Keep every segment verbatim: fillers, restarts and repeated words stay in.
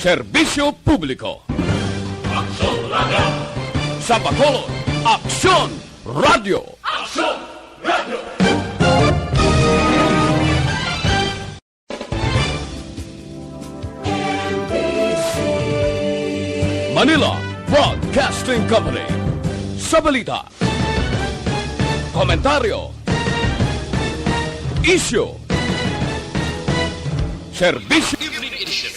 Serbisyo publiko. Aksyon Radyo. Sa Bacolod, Aksyon Radyo. Aksyon Radyo. Manila Broadcasting Company. Sa balita, komentaryo, isyu, serbisyo. Evening Edition.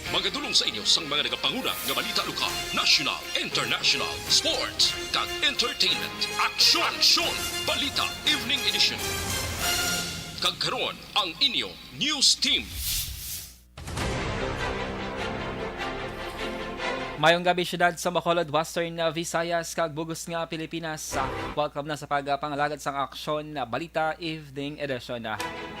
Magadulong sa inyo sang mga nagapanguna nga balita lokal, national, international, sports, kag entertainment. Aksyon! Aksyon! Balita Evening Edition. Kag karon, ang inyo news team. Mayong gabi, siyudad sa Bacolod, Western Visayas, kag bug-os nga Pilipinas. Welcome na sa pagpangalagad sang Aksyon Balita Evening Edition.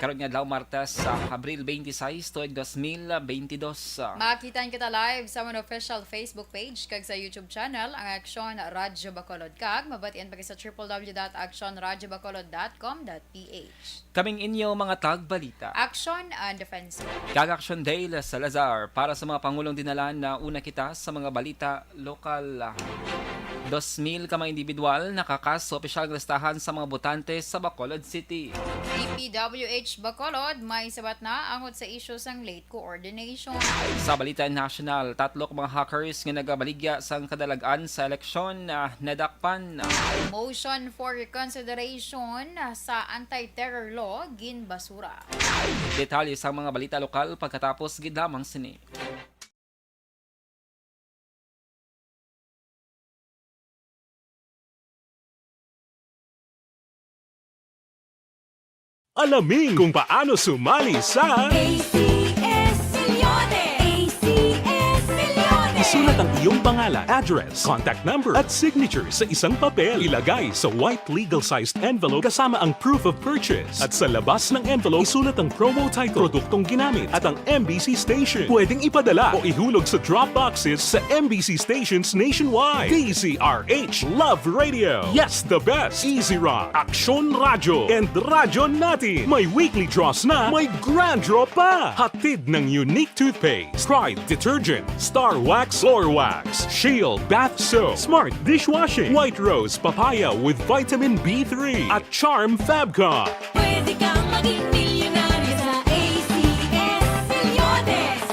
Karon nga adlaw, Martes, sa Abril twenty-six, tuig dos mil twenty-two. Makita kita live sa amon official Facebook page kag sa YouTube channel, ang Aksyon Radyo Bacolod, kag mabatian pa kita sa triple W dot aksyon radyo bacolod dot com dot P H. Kaming inyo mga tagbalita. Action and Defense. Kag Action Dale Salazar. Para sa mga pangulong dinalan, nauna kita sa mga balita lokal. Dos mil ka mga individual nakakaso opisyal nga listahan sa mga botante sa Bacolod City. D P W H Bacolod, may sabat na angot sa isyu sang late coordination. Sa balita national, tatlo ka mga hackers nga nagabaligya sang kadalag-an sa eleksyon, ah, nadakpan. Motion for reconsideration sa anti-terror law ginbasura. Detalye sang mga balita lokal pagkatapos gid lamang sini. Alamin kung paano sumali sa A C S Millones! A C S Millones! Isulat ang iyong pangalan, address, contact number, at signature sa isang papel. Ilagay sa white legal-sized envelope kasama ang proof of purchase. At sa labas ng envelope, isulat ang promo title, produktong ginamit, at ang M B C station. Pwedeng ipadala o ihulog sa drop boxes sa M B C stations nationwide. D Z R H Love Radio. Yes, the best. Easy Rock, Aksyon Radyo, and Radyo Natin. May weekly draws na, may grand draw pa. Hatid ng Unique Toothpaste, Pride Detergent, Star Wax Floor Wax, Shield Bath Soap, Smart Dishwashing, White Rose Papaya with Vitamin B three, at Charm Fabcon. Pwede kang maging milyonaryo sa A C S Millones.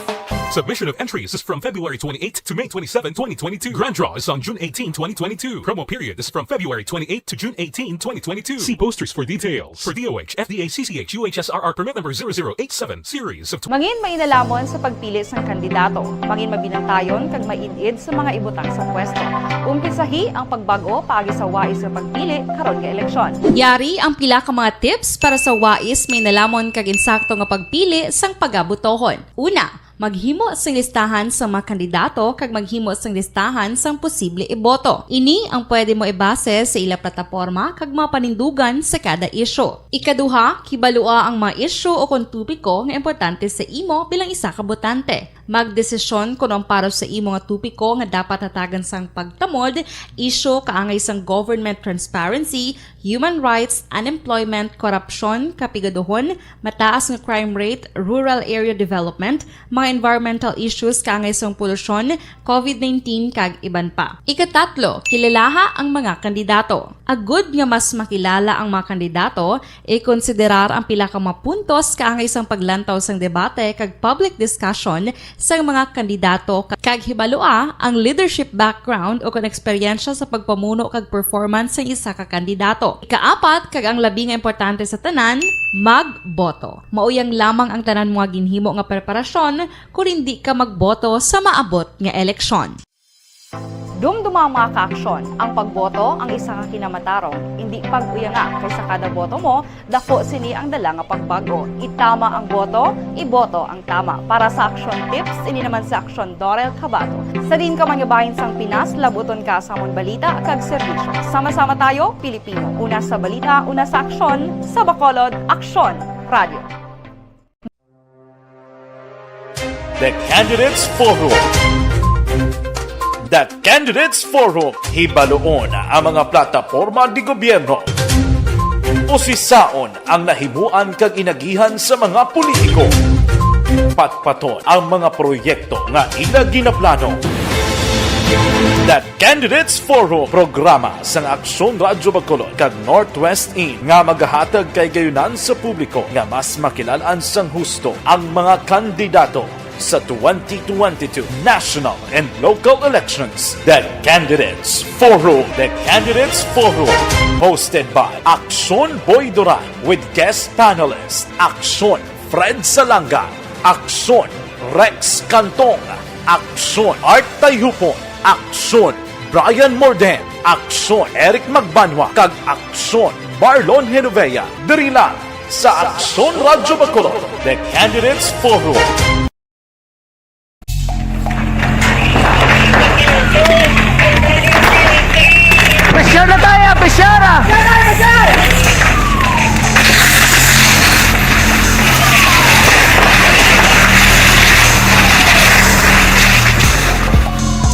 Submission of entries is from February twenty-eight to May twenty-seven, twenty twenty-two. Grand draw is on June eighteen, twenty twenty-two. Promo period is from February twenty-eight to June eighteen, twenty twenty-two. See posters for details. For D O H, F D A, C C H, U H S R R permit number zero zero eight seven, series of Mangin mainalaman sa pagpili sang kandidato. Mangin mabinantayon kag maid-id sa mga ibutang sa pwesto. Umpisahi ang pagbag-o paagi sa wais nga pagpili karon nga eleksyon. Yari ang pila ka mga tips para sa wais mainalaman kag insakto nga pagpili sang pagabotohon. Una, maghimo sing listahan sang mga kandidato kag maghimo sing listahan sang posible iboto. Ini ang pwede mo ibase sa ila plataporma kag mga panindugan sa kada isyu. Ikaduha, kibalua ang mga isyu o kon topiko nga importante sa imo bilang isa ka botante. Magdesisyon kon ang para sa imo nga topiko nga dapat hatagan sang pagtamod, isyu kaangay sang government transparency, human rights, unemployment, korupsyon, kapigaduhon, mataas nga crime rate, rural area development, mga environmental issues kaangay sang polusyon, covid nineteen, kag iban pa. Ikatatlo, kilalaha ang mga kandidato. Agud nga mas makilala ang mga kandidato, ikonsiderar ang pila ka mga puntos kaangay sang paglantaw sang debate kag public discussion sang mga kandidato, ka-, kag hibalua ang leadership background o kon eksperyensya sa pagpamuno kag performance sang isa ka kandidato. Ikaapat, kag ang labi nga importante sa tanan, magboto. Mauyang lamang ang tanan mo nga ginhimo nga preparasyon kon indi ka magboto sa maabot nga eleksyon. Dumduma, mga kaaksyon, ang pagboto ang isa ka kinamatarong. Indi pag-uyanga, kay sa kada boto mo, daku sini ang dala nga pagbag-o. Itama ang boto, iboto ang tama. Para sa Aksyon Tips, ini naman si Aksyon Dorel Cabato. Sa diin ka man nga bahin sang Pinas, labuton ka sa amon balita kag serbisyo. Sama-sama tayo, Pilipino. Una sa balita, una sa aksyon, sa Bacolod, Aksyon Radyo. The Candidates Forum. The Candidates Forum. Hibaluon ang mga plataporma de gobyerno. Usisaon ang nahimuan kag inagihan sa mga politiko. Patpaton ang mga proyekto nga ila ginaplano. The Candidates Forum, programa sang Aksyon Radyo Bacolod kag Northwest In nga magahatag kay gayunan sa publiko nga mas makilal-an sang husto ang mga kandidato sa twenty twenty-two national and local elections. The Candidates Forum. The Candidates Forum, hosted by Aksyon Boy Duran with guest panelist Aksyon Fred Salanga, Aksyon Rex Cantong, Aksyon Art Tayhupon, Aksyon Brian Morden, Aksyon Eric Magbanwa, kag Aksyon Marlon Genovea. Diri lang sa Aksyon Radyo Bacolod, The Candidates Forum. Pressure na tayo, pressure!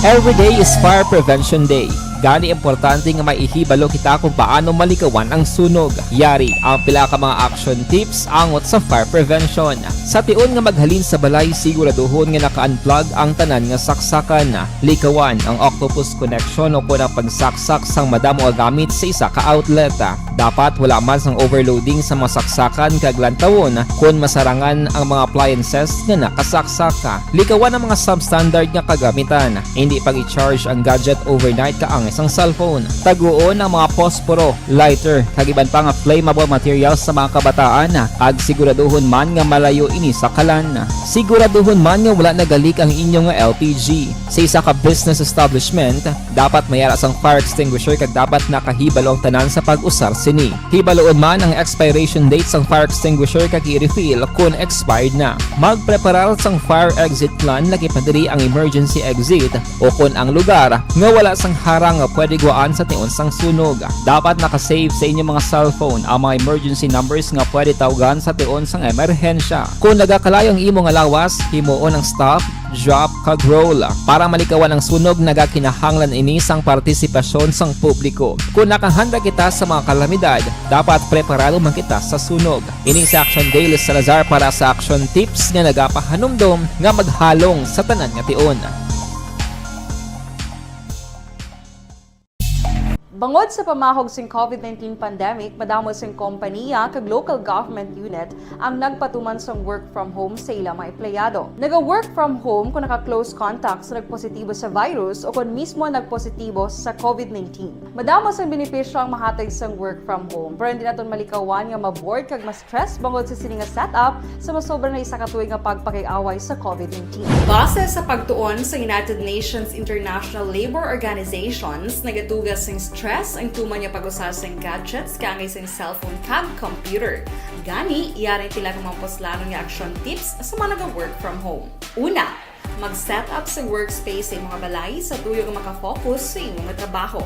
Every day is Fire Prevention Day. Gani, importante nga may ihibalo kita kung paano malikawan ang sunog. Yari ang pila ka mga action tips angot sa fire prevention. Sa tion nga maghalin sa balay, siguraduhon nga naka-unplug ang tanan nga saksakan. Likawan ang octopus connection o kon ang pagsaksak sang madamo nga gamit sa isa ka outlet. Dapat wala man sang overloading sa mga saksakan kag lantawon kon masarangan ang mga appliances nga nakasaksak. Likawan ang mga substandard nga kagamitan. Hindi pag-i-charge ang gadget overnight kaangay sang cellphone. Taguon ang mga posporo, lighter, kag iban pa nga flammable materials sa mga kabataan, kag siguraduhon man nga malayo ini sa kalan. Siguraduhon man nga wala nagalik ang inyo nga L P G. Sa isa ka business establishment, dapat may ara sang fire extinguisher kag dapat nakahibalo ang tanan sa pag-usar sini. Hibaluon man ang expiration date sang fire extinguisher kag i-refill kon expired na. Magpreparar sang fire exit plan, lakip na diri ang emergency exit o kon ang lugar nga wala sang harang nga pwede guwaan sa tion sang sunog. Dapat naka-save sa inyo mga cellphone ang mga emergency numbers nga pwede tawgan sa tion sang emerhensya. Kon nagakalayo ang imo nga lawas, himuon ang stop, drop, kag roll. Para malikawan ang sunog, nagakinahanglan ini sang partisipasyon sang publiko. Kon nakahanda kita sa mga kalamidad, dapat preparado man kita sa sunog. Ini si Action Dale Salazar para sa Action Tips nga nagapahanumdom nga maghalong sa tanan nga tion. Bangod sa pamahog sing COVID nineteen pandemic, madamo sing kompaniya kag local government unit ang nagpatuman sang work from home sa ila mga empleyado. Naga-work from home kon naka-close contact sa nagpositibo sa virus o kon mismo nagpositibo sa COVID nineteen. Madamo sang benepisyo ang mahatag sang work from home, pero hindi naton malikawan nga ma-bored kag ma-stress bangod sa sini nga setup sa masobra na isa ka tuig nga pagpakig-away sa COVID nineteen. Base sa pagtuon sa United Nations International Labour Organizations, nagatuga sing stress ang tuman nga pag-usa sing gadgets kaangay sing cellphone kag computer. Gani, yari ang pila ka mga puslanon nga action tips sa mga naga-work from home. Una, mag-set up sa workspace sa imong balay sa tuyo nga makafocus sa imong trabaho.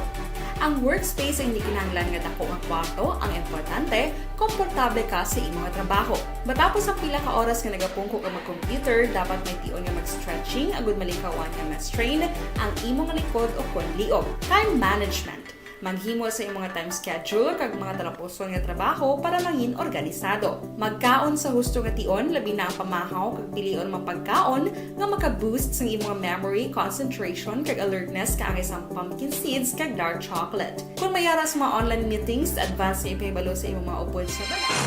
Ang workspace ay hindi kinahanglan nga dako nga kwarto, ang importante, komportable ka sa imong trabaho. Matapos ang pila ka oras nga nagapungko ka mag-computer, dapat may tion nga mag-stretching agud malikawan nga ma-strain ang imong likod o kon liog. Time management. Maghimo sa imong time schedule kag mga talapuson nga trabaho para mangin organisado. Magkaon sa husto nga tion, labi na ang pamahaw kag pilion mga pagkaon nga maka-boost sang imong memory, concentration, kag alertness kaangay sang pumpkin seeds kag dark chocolate. Kon may ara sa mga online meetings, advance nga ipahibalo sa imong mga upod sa balay.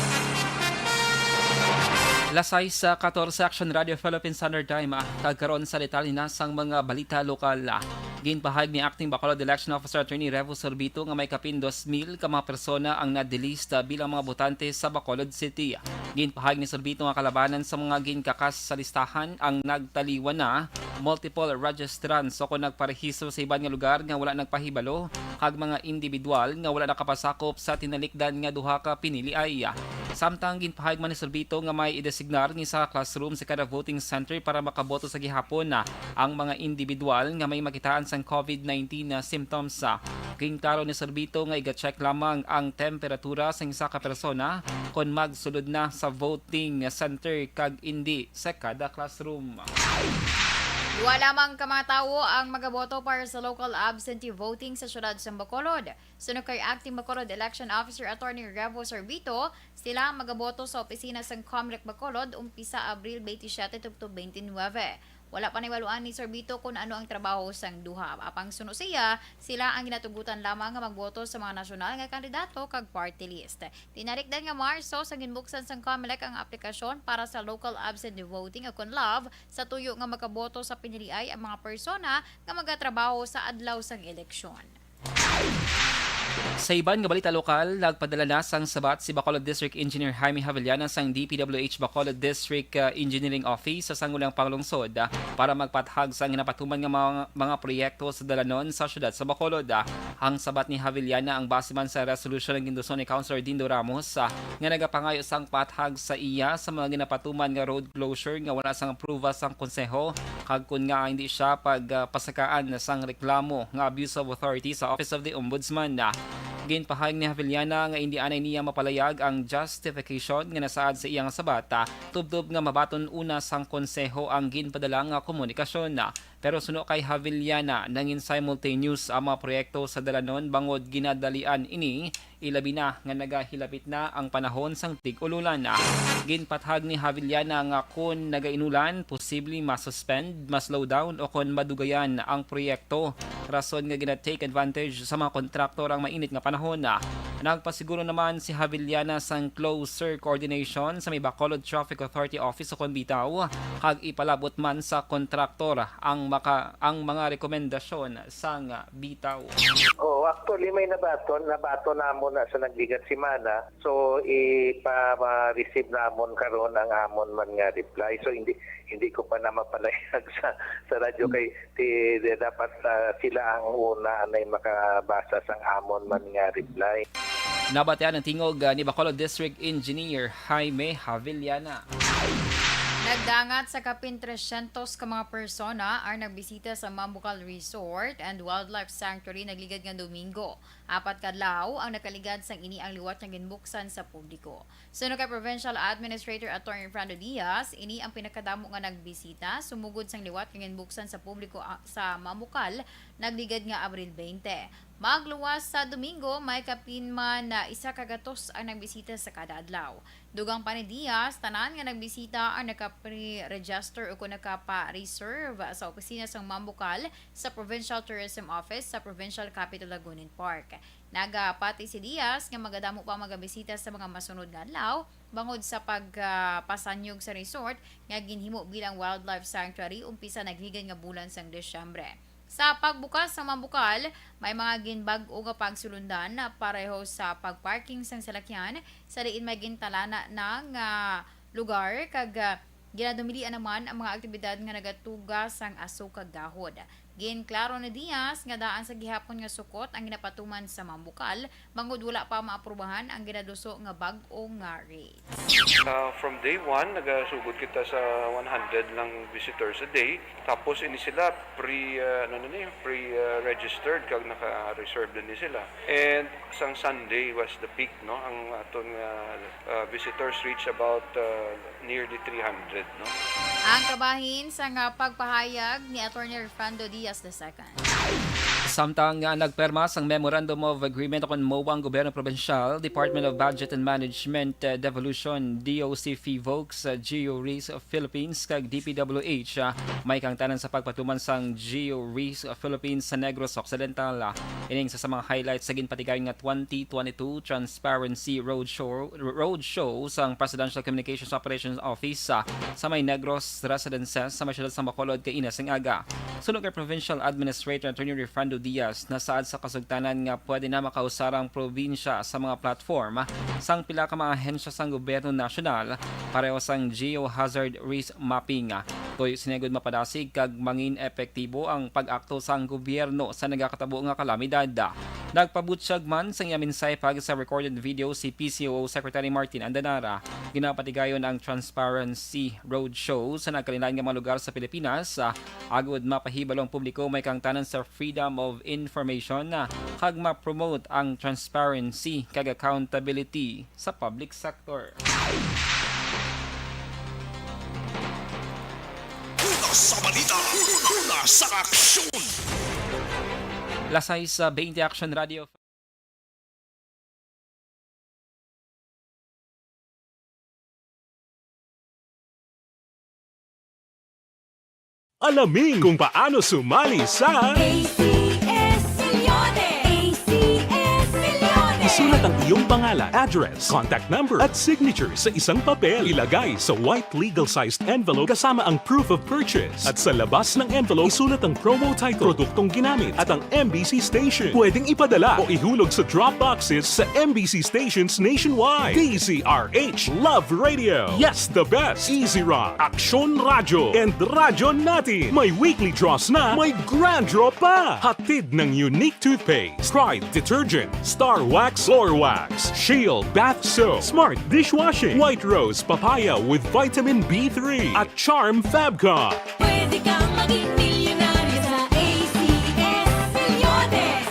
Alas sais katorse, Action Radio Philippine Standard Time, ah, kag karon sa detalye na sang mga balita lokal, ah. Ginpahayag ni Acting Bacolod Election Officer Attorney Revo Sorbito nga may kapin dos mil ka mga persona ang na-delist bilang mga botante sa Bacolod City. Ginpahayag ni Sorbito nga kalabanan sa mga ginkakas sa listahan ang nagtaliwan na multiple registrants o kon nagparehistro sa iban nga lugar nga wala nagpahibalo, kag mga individual nga wala nakapasakop sa tinalikdan nga duha ka piniliay. Samtang ginpahayag man ni Sorbito nga may idesignar nga isa ka classroom sa kada voting center para makaboto sa gihapon ang mga individual nga may makitaan sang COVID nineteen na symptoms. Ginklaro ni Sorbito nga iga-check lamang ang temperatura sang isa ka persona kon magsulod na sa voting center kag indi sa kada classroom. Duha lamang ka mga tawo ang magaboto para sa local absentee voting sa siyudad sa Bacolod. Suno kay Acting Bacolod Election Officer Attorney Revo Sorbito, sila ang magaboto sa opisina sang Comelec Bacolod umpisa Abril twenty-seven tubtob twenty-nine. Wala pa nahibaluan ni Sorbito kung ano ang trabaho sang duha. Apang suno siya, sila ang ginatugutan lamang nga magboto sa mga nasyonal nga kandidato kag party list. Tinalikdan nga Marso sa ginbuksan sang Comelec ang aplikasyon para sa local absentee voting o kon LAV sa tuyo nga makaboto sa piniliay ang mga persona nga magatrabaho sa adlaw sang eleksyon. Sa iban nga balita lokal, nagpadala na sang sabat si Bacolod District Engineer Jaime Javellana sang D P W H Bacolod District, uh, Engineering Office sa Sangguniang Panglungsod, uh, para magpathag sang ginapatuman nga mga, mga proyekto sa dalanon sa siyudad sa Bacolod. Uh, ang sabat ni Javellana ang base man sa resolusyon nga ginduso ni Councilor Dindo Ramos, uh, nga nagapangayo sang pathag sa iya sa mga ginapatuman nga road closure nga wala sang apruba sang konseho, kag kon nga hindi siya pag, uh, pasakaan sang reklamo nga abuse of authority sa Office of the Ombudsman. Ginpahayag ni Javellana nga indi anay niya mapalayag ang justification nga nasaad sa iyang sabat, ah, tubtob nga mabaton una sang konseho ang ginpadala nga komunikasyon. Pero suno kay Javellana, nangin simultaneous ang mga proyekto sa dalanon bangod ginadalian ini, ilabi na nga nagahilabit na ang panahon sang tig-ululan. Ginpathag ni Javellana nga kon nagainulan, posible ma-suspend, ma-slow down o kon madugayan ang proyekto, rason nga gina-take advantage sa mga kontraktor ang mainit nga panahon. Nagpasiguro naman si Javellana sang closer coordination sa may Bacolod Traffic Authority Office o kon BITAO, kag ipalabot man sa kontraktor ang maka-, ang mga rekomendasyon sang BITAO. Oh, actually may nabaton, nabaton namon na sa nagligat semana. So ipa-receive namon karon ang amon man nga reply. So hindi hindi ko pa na mapalayag sa sa radyo kay ti, dapat, ah, sila ang una anay makabasa sang amon man nga reply. Nabatian ang tingog, ah, ni Bacolod District Engineer Jaime Javellana. Nagdangat sa kapin tresyentos ka mga persona ang nagbisita sa Mambucal Resort and Wildlife Sanctuary nagligad nga Domingo. Apat ka adlaw ang nakaligad sang ini ang liwat nga ginbuksan sa publiko. Suno kay Provincial Administrator Attorney Fernando Diaz, ini ang pinakadamo nga nagbisita sumugod sang liwat nga ginbuksan sa publiko, ah, sa Mambucal nagligad nga Abril twenty. Magluwas sa Domingo, may kapin man na isa ka gatos ang nagbisita sa kada adlaw. Dugang pa ni Diaz, tanan nga nagbisita ang naka-pre-register o kon nakapa-reserve sa opisina sang Mambucal sa Provincial Tourism Office sa Provincial Capitol Lagunin Park. Nagapati si Diaz nga magadamo pa magabisita sa mga masunod nga adlaw bangod sa pagpasanyog sa resort nga ginhimo bilang wildlife sanctuary umpisa nagligad nga bulan sang Disyembre. Sa pagbukas sa Mambukal, may mga ginbag-o nga pagsulundan na pareho sa pag-parking sang salakyan sa diin may gintalana na nga lugar kag, ah, ginadumilian naman ang mga aktibidad nga nagatuga sang aso kag dahon. Ginklaro ni Diaz nga daan sa gihapon nga sukot ang ginapatuman sa Mambukal bangod wala pa maaprubahan ang ginaduso nga bag-o nga rates. Ah, from day one, nagasugod kita sa one hundred lang visitors a day. Tapos ini sila pre, ah, ano na ni, pre, ah, registered kag naka-reserve na ni sila. And sang Sunday was the peak, no? Ang aton nga, ah, visitors reach about, ah, nearly three hundred, no? Ang kabahin sa nga pagpahayag ni Attorney Refrando Diaz the second. Samtang nga nagperma sang Memorandum of Agreement kon MOA ang Gobyerno Probinsyal, Department of Budget and Management, uh, Devolution, D O C, PHIVOLCS, uh, GeoRis Philippines kag D P W H, uh, may kangtanan sa pagpatuman sang GeoRis Philippines sa Negros Occidental. Uh, ining sa, sa mga highlights sa ginpatigayon nga twenty twenty-two Transparency Roadshow, Roadshow sang Presidential Communications Operations Office, uh, sa may Negros Residences sa may siyudad sa Bacolod kaina sang aga. Suno kay Provincial Administrator Attorney Refrando Diaz, nasaad sa kasugtanan nga pwede na makausar ang probinsya sa mga platform sang pila ka mga ahensya sang gobyerno nasyonal, pareho sang geohazard risk mapping. Tuyo sini gud mapadasig kag mangin epektibo ang pag-akto sang gobyerno sa nagakatabo nga kalamidad. Nagpabutyag man sang iya mensahe paagi sa recorded video si P C O O Secretary Martin Andanara. Ginapatigayon ang Transparency Roadshow sa nagkalain-lain nga mga lugar sa Pilipinas, ah, agud mapahibalo ang publiko may kangtanan sa freedom of information, ah, kag ma-promote ang transparency kag accountability sa public sector. Sa balita, una sa aksyon. Las sais, ah, veinte Action Radio. Alamin kung paano sumali sa A C S Millones. A C S Millones. Isulat ang iyong pangalan, address, contact number, at signature sa isang papel. Ilagay sa white legal-sized envelope kasama ang proof of purchase. At sa labas ng envelope, isulat ang promo title, produktong ginamit, at ang M B C station. Pwedeng ipadala o ihulog sa drop boxes sa M B C stations nationwide. D Z R H, Love Radio. Yes, the best. Easy Rock, Aksyon Radyo, and Radyo Natin. May weekly draws na, may grand draw pa. Hatid ng Unique Toothpaste, Pride Detergent, Star Wax, Floor Wax, Shield Bath Soap, Smart Dishwashing, White Rose Papaya with Vitamin B three, at Charm Fabcon. Pwede kang maging milyonaryo sa A C S Millones.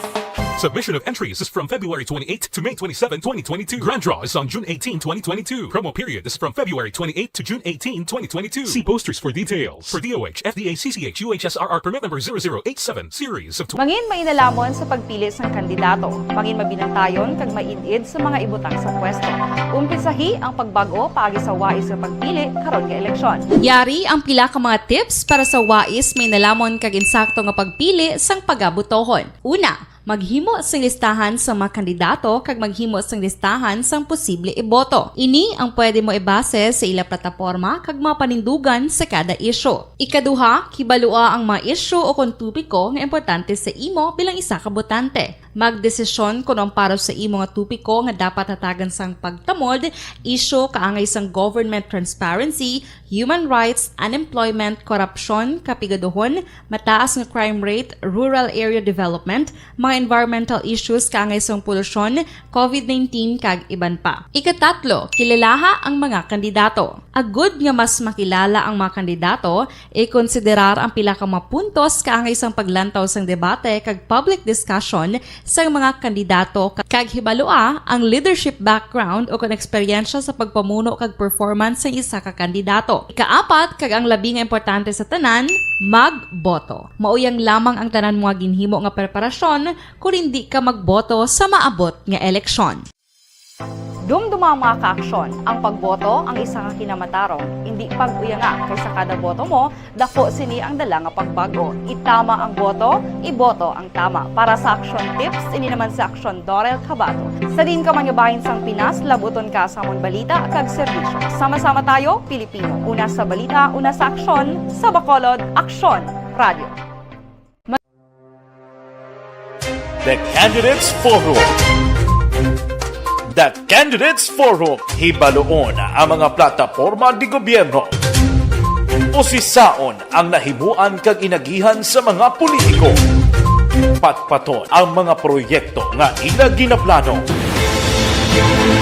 Submission of entries is from February twenty-eighth to May twenty-seven, twenty twenty-two. Grand draw is on June eighteen, twenty twenty-two. Promo period is from February twenty-eighth to June eighteen, twenty twenty-two. See posters for details. For D O H, F D A, C C H, U H S R R permit number zero zero eight seven, series of tw- Mangin mainalamon sa pagpili sang kandidato. Mangin mabinantayon kag maid-id sa mga ibutang sa pwesto. Umpisahi ang pagbag-o paagi sa wais nga pagpili karon nga eleksyon. Yari ang pila ka mga tips para sa wais mainalamon kag insakto nga pagpili sang pagabotohon. Una, maghimo sing listahan sa mga kandidato kag maghimo sing listahan sang posible iboto. Ini ang pwede mo ibase sa ila plataporma kag mga panindugan sa kada isyu. Ikaduha, kibalua ang mga isyu o kon topiko nga importante sa imo bilang isa ka botante. Magdesisyon kon ang para sa imo nga topiko nga dapat hatagan sang pagtamod, isyu kaangay sang government transparency, human rights, unemployment, korupsyon, kapigaduhon, mataas nga crime rate, rural area development, mga environmental issues kaangay sang polusyon, covid nineteen, kag iban pa. Ikatatlo, kilalaha ang mga kandidato. Agud nga mas makilala ang mga kandidato, ikonsiderar ang pila ka mga puntos kaangay sang paglantaw sang debate kag public discussion sang mga kandidato, kag hibalua ang leadership background o kon eksperyensya sa pagpamuno kag performance sang isa ka kandidato. Ikaapat, kag ang labi nga importante sa tanan, magboto. Mauyang lamang ang tanan mo nga ginhimo nga preparasyon kon indi ka magboto sa maabot nga eleksyon. Dumduma ang mga kaaksyon. Ang pagboto ang isa ka kinamatarong. Indi pag-uyanga, kay sa kada boto mo, dako sini ang dala nga pagbago. Itama ang boto, iboto ang tama. Para sa Aksyon Tips, ini naman si Aksyon Dorel Cabato. Sa diin ka man nga bahin sang Pinas, labuton ka sa amon balita kag serbisyo. Sama-sama tayo, Pilipino. Una sa balita, una sa aksyon, sa Bacolod, Aksyon Radio. The Candidates Forum. The Candidates Forum, hibaluon ang mga plataporma de gobyerno. Usisaon ang nahimuan kag inagihan sa mga politiko. Patpaton ang mga proyekto nga ila ginaplano.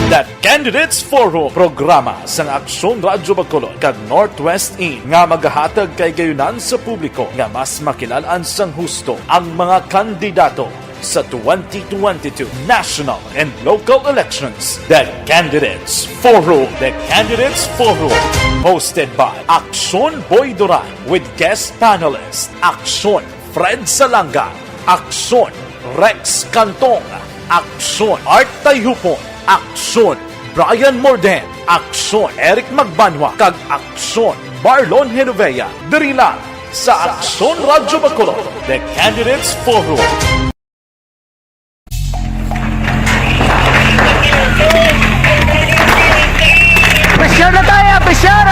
The Candidates Forum, programa sang Aksyon Radyo Bacolod kag Northwest In nga magahatag kahigayunan sa publiko nga mas makilal-an sang husto ang mga kandidato sa twenty twenty-two national and local elections. The Candidates Forum. The Candidates Forum, hosted by Aksyon Boy Duran with guest panelist Aksyon Fred Salanga, Aksyon Rex Cantong, Aksyon Art Tayhupon, Aksyon Brian Morden, Aksyon Eric Magbanwa, kag Aksyon Marlon Genovea. Diri lang sa Aksyon Radyo Bacolod, The Candidates Forum. Pressure na tayo, pressure!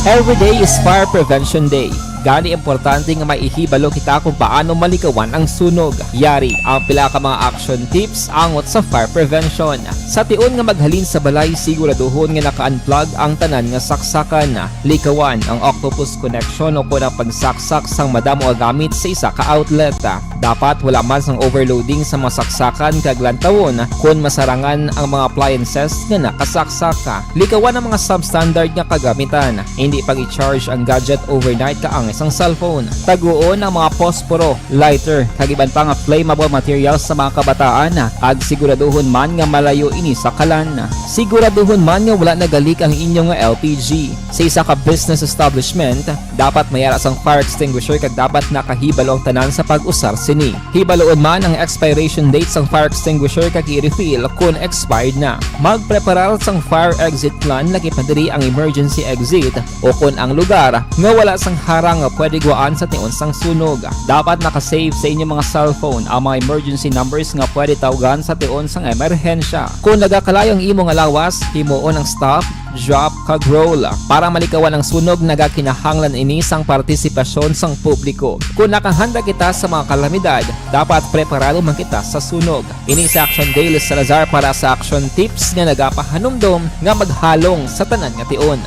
Every day is Fire Prevention Day. Gani, importante nga maihibalo kita kung paano malikawan ang sunog. Yari ang pila ka mga action tips angot sa fire prevention. Sa tion nga maghalin sa balay, siguraduhon nga naka-unplug ang tanan nga saksakan. Likawan ang octopus connection o kon ang pagsaksak sang madamo nga gamit sa isa ka outlet. Dapat wala man sang overloading sa mga saksakan kag lantawon kon masarangan ang mga appliances nga nakasaksak. Likawan ang mga substandard nga kagamitan. Hindi pag-i-charge ang gadget overnight kaang Isang cellphone. Taguon ang mga posporo, lighter, kag iban pa nga flammable materials sa mga kabataan, kag siguraduhon man nga malayo ini sa kalan. Siguraduhon man nga wala nagalik ang inyo nga L P G. Sa isa ka business establishment, dapat may ara sang fire extinguisher kag dapat nakahibalo ang tanan sa pag-usar sini. Hibaluon man ang expiration date sang fire extinguisher kag i-refill kon expired na. Magpreparar sang fire exit plan, lakip na diri ang emergency exit, o kon ang lugar nga wala sang harang nga pwede guwaan sa tion sang sunog. Dapat naka-save sa inyong mga cellphone ang mga emergency numbers nga pwede tawgan sa tion sang emerhensya. Kon nagakalayo ang imo nga lawas, himuon ang stop, drop, kag roll. Para malikawan ang sunog, nagakinahanglan ini sang partisipasyon sang publiko. Kon nakahanda kita sa mga kalamidad, dapat preparado man kita sa sunog. Ini si Action Dale Salazar para sa Action Tips nga nagapahanumdom nga maghalong sa tanan nga tion.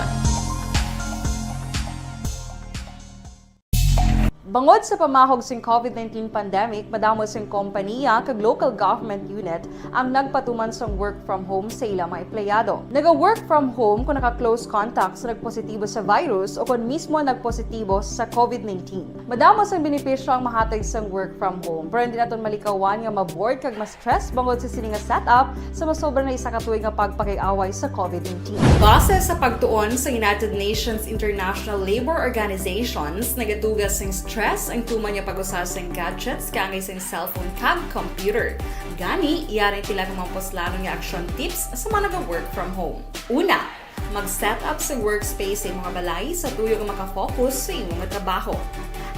Bangod sa pamahog sing covid nineteen pandemic, madamo sing kompaniya kag local government unit ang nagpatuman sang work from home sa ila mga empleyado. Naga-work from home kung naka-close contact sa nagpositibo sa virus o kon mismo nagpositibo sa covid nineteen. Madamo sang benepisyo ang mahatag sang work from home, pero hindi naton malikawan nga ma-bored kag ma-stress bangod sa sini nga setup sa masobra na isa ka tuig nga pagpakig-away sa covid nineteen. Base sa pagtuon sa United Nations International Labour Organizations, nagatuga sing stress ang tuman nga pag-usa sing gadgets kaangay sing cellphone kag computer. Gani, yari ang pila ka mga puslanon nga action tips sa mga naga-work from home. Una, mag-set up sa workspace sa imo nga balay sa tuyo nga makafocus sa imo nga trabaho.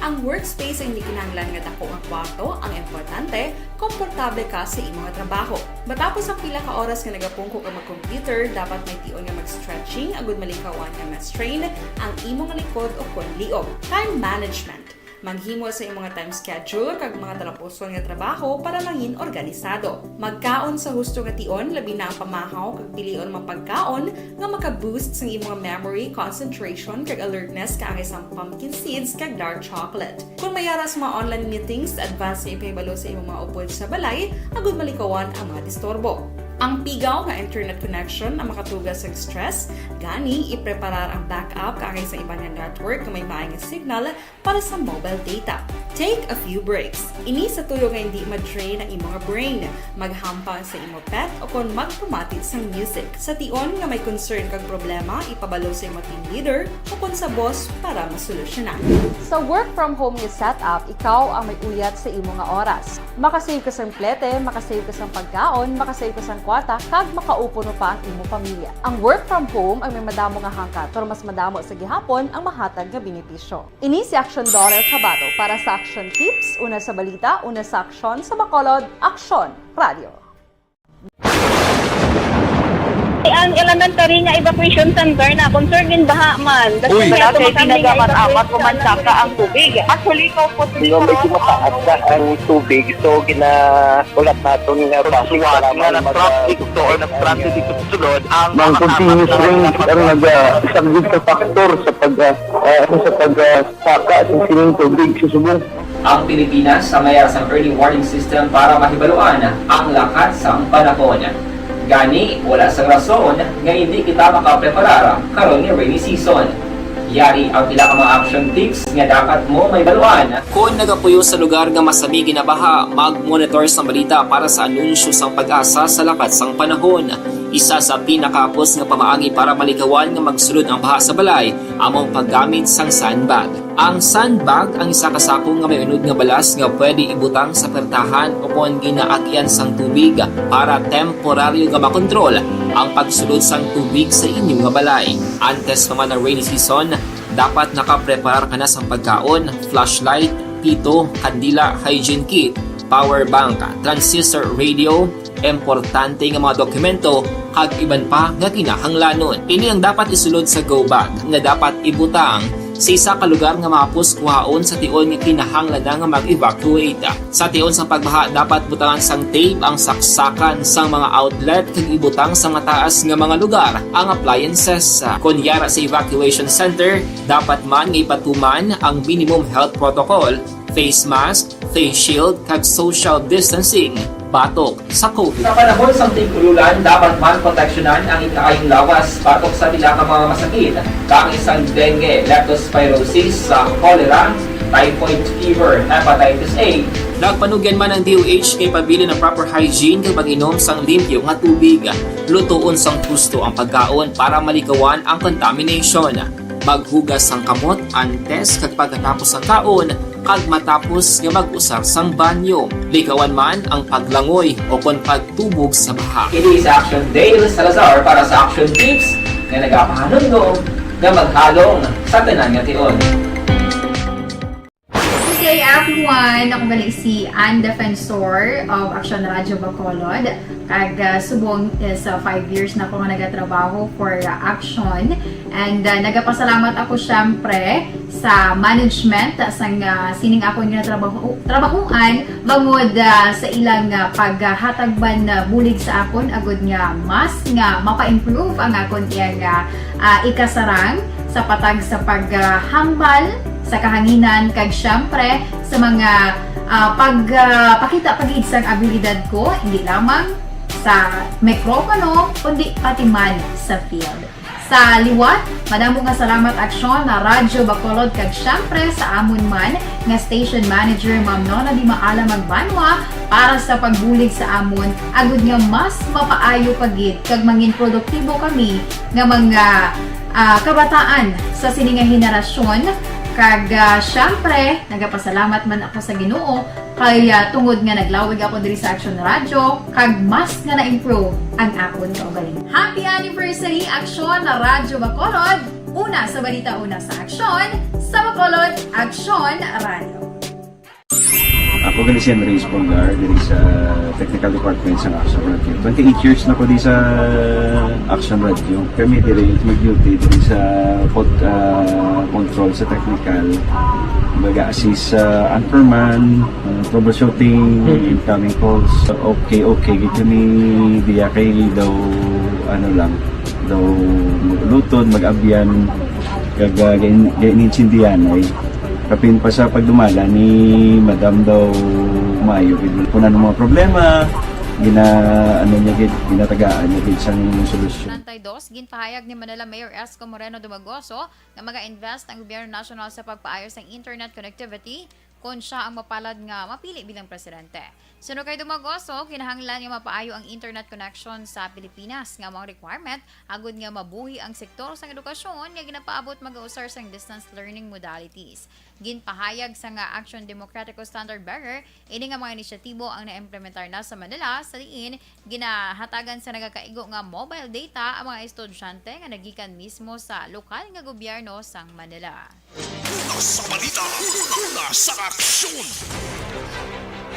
Ang workspace ay hindi kinahanglan nga dako nga kwarto, ang importante, komportable ka sa imo nga trabaho. Matapos ang pila ka oras nga nagapungko ka mag-computer, dapat may tion nga mag-stretching agud malikawan nga ma-strain ang imo nga likod o kon liog. Time management. Maghimo sa imo nga time schedule kag mga talapuson nga trabaho para mangin organisado. Magkaon sa husto nga tion, labi na ang pamahaw kag pilion mga pagkaon nga maka-boost sang imo nga memory, concentration, kag alertness kaangay sang pumpkin seeds kag dark chocolate. Kon may ara sa mga online meetings, advance nga ipahibalo sa imo mga upod sa balay agud malikawan ang mga disturbo. Ang pigaw nga internet connection ang makatuga sa stress, gani ipreparar ang backup kaangay sa iban nga network nga may maay nga signal para sa mobile data. Take a few breaks. Ini sa tuyo nga hindi ma-drain ang imo nga brain. Maghampang sa imo pet o kon magpamati sang music. Sa tion nga may concern kag problema, ipabalo sa imo team leader o kon sa boss para masolusyonan. Sa work from home nga setup, ikaw ang may uyat sa imo nga oras. Makasave ka sang plete, makasave ka sang pagkaon, makasave ka sang kwarta, kag makaupo pa ang imo pamilya. Ang work from home ang may madamo nga hangkat, pero mas madamo sa gihapon ang mahatag nga benepisyo. Ini si Action Dollar Kabato para sa Action Tips, una sa balita, una sa aksyon, sa Bacolod, Aksyon Radio. Ang elementary nga evacuation center na concern gin baha man. Uy. Wala kay ginagamat-amat, kumansaka ang tubig. Actually, ikaw po, medyo mataas na ang tubig, so ginahulat naton nga traffic para nga mag-, traffic to or nag-transit dito sa sulod ang mga continuous rain ang nag-, ah, isang big factor sa pag, ah, ah, sa pag, ah, saka sa sining tubig sa subong. Ang Pilipinas ang may sang early warning system para mahibaluan ang lakat sang panahon. Gani, wala sang rason nga hindi kita makapreparar karon nga rainy season. Yari ang pila ka mga action tips nga dapat mo mahibaluan. Kon nagapuyo sa lugar nga masami ginabaha, mag-monitor sang balita para sa anunsyo sang PAGASA sa lakat sang panahon. Isa sa pinakahapos nga pamaagi para malikawan nga magsulod ang baha sa balay amo ang paggamit sang sandbag. Ang sandbag ang isa ka sako nga may unod nga balas nga pwede ibutang sa pertahan o kon ginaagian sang tubig para temporaryo nga makontrol ang pagsulod sang tubig sa inyo nga balay. Antes pa man ang rainy season, dapat nakapreparar ka na sang pagkaon, flashlight, pito, kandila, hygiene kit, power bank, transistor radio, importante nga mga dokumento, kag iban pa nga kinahanglanon. Ini ang dapat isulod sa go bag nga dapat ibutang sa isa ka lugar nga mahapos kuhaon sa tion nga kinahanglan na nga mag-evacuate. Sa tion sang pagbaha, dapat butangan sang tape ang saksakan sang mga outlet kag ibutang sa mataas nga mga lugar ang appliances. Kon yara sa evacuation center, dapat man nga ipatuman ang minimum health protocol face mask, face shield, kag social distancing batok sa COVID. Sa panahon sang tig-ululan, dapat man proteksyonan ang ikaayong lawas batok sa pila ka mga masakit, kaangay sang dengue, leptospirosis, sa cholera, typhoid fever, hepatitis A. Nagpanugyan man ang D O H kay pabilin ang proper hygiene kag pag-inom sang limpyo nga tubig. Lutoon sang husto ang pagkaon para malikawan ang contamination. Maghugas sang kamot antes kag pagkatapos sang kaon, kag matapos nga mag-usar sang banyo. Likawan man ang paglangoy o kon pagtubog sa baha. Kini si Action Dale Salazar para sa Action Tips nga nagapahanumdom nga maghalong sa tanan nga tion. Good day, everyone! Ako gali si Ann Defensor of Action Radio Bacolod. Kag ah, subong is ah, five years na ako nga nagatrabaho for ah, Action. And ah, nagapasalamat ako syempre sa management sang ah, sining akon nga trabaho, trabahuan bangod ah, sa ilang ah, paghatag man ah, bulig sa akon agud nga mas nga mapa-improve ang akon iyang ah, ah, ikasarang sa patag sa paghambal sa kahanginan kag syempre sa mga ah, pag ah, pakita pa gid sang abilidad ko, hindi lamang sa mikropono kundi pati man sa field. Sa liwat, madamo nga salamat Aksyon na Radyo Bacolod kag syempre sa amon man nga station manager Ma'am Nona Di Maala Magbanwa para sa pagbulig sa amon agud nga mas mapaayo pa gid kag mangin produktibo kami nga mga ah, kabataan sa sini nga henerasyon. Kag ah, syempre, nagapasalamat man ako sa Ginoo kay ah, tungod nga naglawig ako diri sa Action Radio kag mas nga na-improve ang akon kaugalingon. Happy anniversary Aksyon na Radyo Bacolod! Una sa balita, una sa aksyon, sa Bacolod Aksyon Radio. Ako gali si Andres Polgar diri sa Technical Department sa Action Radio. Twenty-eight years na ko di sa Action Radio. Kami diri mag-duty diri sa pod, ah, control sa technical. Baga assist sa anchorman, ah, troubleshooting, incoming calls. Okay, okay gid kami diya kay daw ano lang, daw mag-uluton, mag-abyan, kag ah, gain- gainintindihan ay kapin pa sa pagdumala ni Madam daw maayo gid. Kung ano mga problema, gina ano niya gid, ginatagaan niya gid sang solusyon. Nantay dos, ginpahayag ni Manila Mayor Esco Moreno Dumagoso nga maga-invest ang gobyerno nasyonal sa pagpaayo sang internet connectivity kon siya ang mapalad nga mapili bilang presidente. Suno kay Dumagoso, kinahanglan nga mapaayo ang internet connection sa Pilipinas nga amo ang requirement agud nga mabuhi ang sektor sang edukasyon nga ginapaabot magausar sang distance learning modalities. Ginpahayag sang Action Democratico Standard Bearer, ini nga mga inisyatibo ang naimplementar na sa Manila, sa diin ginahatagan sa nagakaigo nga mobile data ang mga estudyante nga nagikan mismo sa lokal nga gobyerno sang Manila. Una sa balita, una sa aksyon.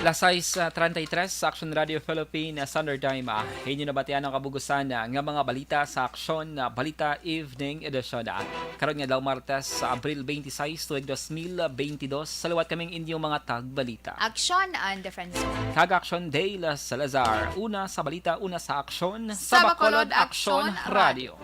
Las sais treinta y tres sa Action Radio Philippine Standard Time. Ah, inyo nabatian ang kabugusan ah, nga mga balita sa Aksyon ah, Balita Evening Edition. Ah, karon nga daw Martes sa Abril twenty-six, tuig dos mil twenty-two. Sa liwat kaming inyong mga tagbalita. Aksyon ang Defensor. Kag Action Dale Salazar. Una sa balita, una sa aksyon. Sa Bacolod Aksyon Radio.